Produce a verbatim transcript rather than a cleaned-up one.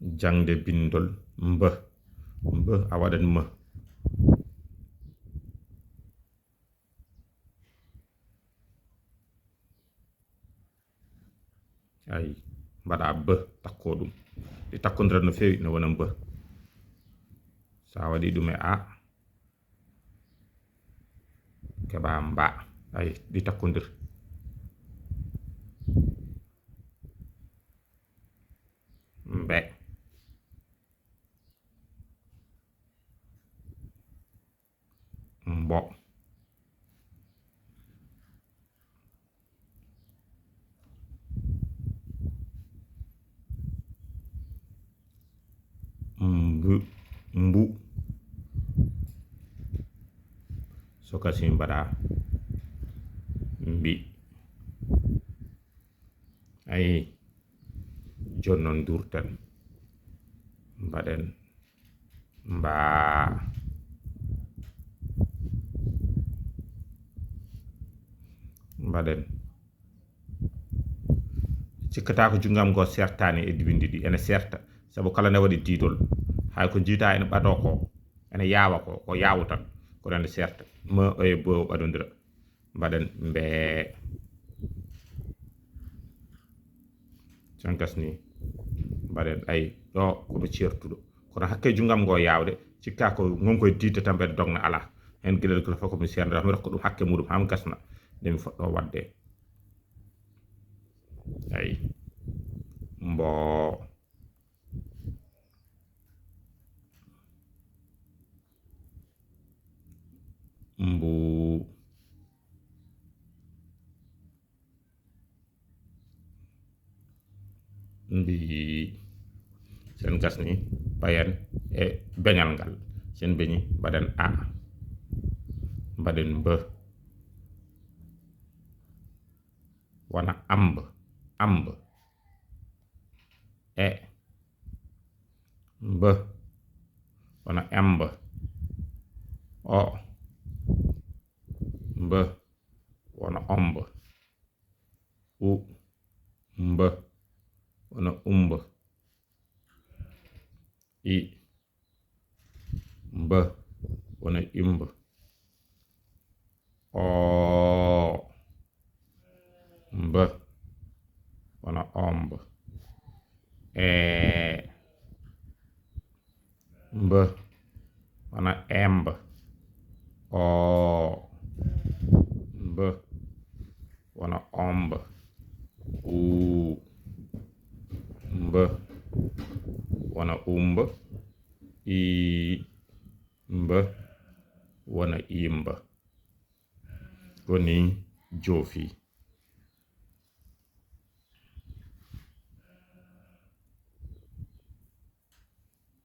Jaŋde binndol mb. Mb a waɗan m. Ayi, mbaɗa b, takko ɗum. Ɗi takkondirat no feewi, no wona mb. So a waɗi ɗum e a, keɓa mba. Ayi, ɗi takkondir. Mbe. Mbo. Mbu. Mbu. So kasi mbaɗa mbi. Ayi, jooni noon nduurten. Mbaɗen. Mbaa. Mbaɗen. Cikkata ko junngo am ngo sertaani e winndi ɗi, ene serta, sabu kala ne waɗi diidol. Hay ko njiita ene ɓadoo ko, ene yaawa ko, ko yaawutan, kono ene serta. M e bo ɓadondira. Mbaɗen mbee. Sen gasni. Mbaɗen ay ɗo ko ɓe ceertuɗo. Kono hakke junngo am ngo yaawde, cikka ko ngon koye diidde tan mbeɗa dogna alaa. Heen geɗel kala fof ko mi seernda, mi rokka ɗum hakke muɗum haa mi gasna. Nde mi foɗɗo waɗde. Ay. Mbo. Mbu. Mbi. Sen gasni, payen e beñal ngal. Sen beñi, mbaɗen a. Mbaɗen mb. Wona amb. Amb. E. Mb. Wona emb. O. Mb. Wona omb. U. Mb. Wona umb. I. Mb. Wona imb. O. Mb. Wona omb. E. Mb. Wona emb. O. Mb. Wona omb. U. Mb. Wona umb. I. Mb. Wona imb. Ko ni joofi.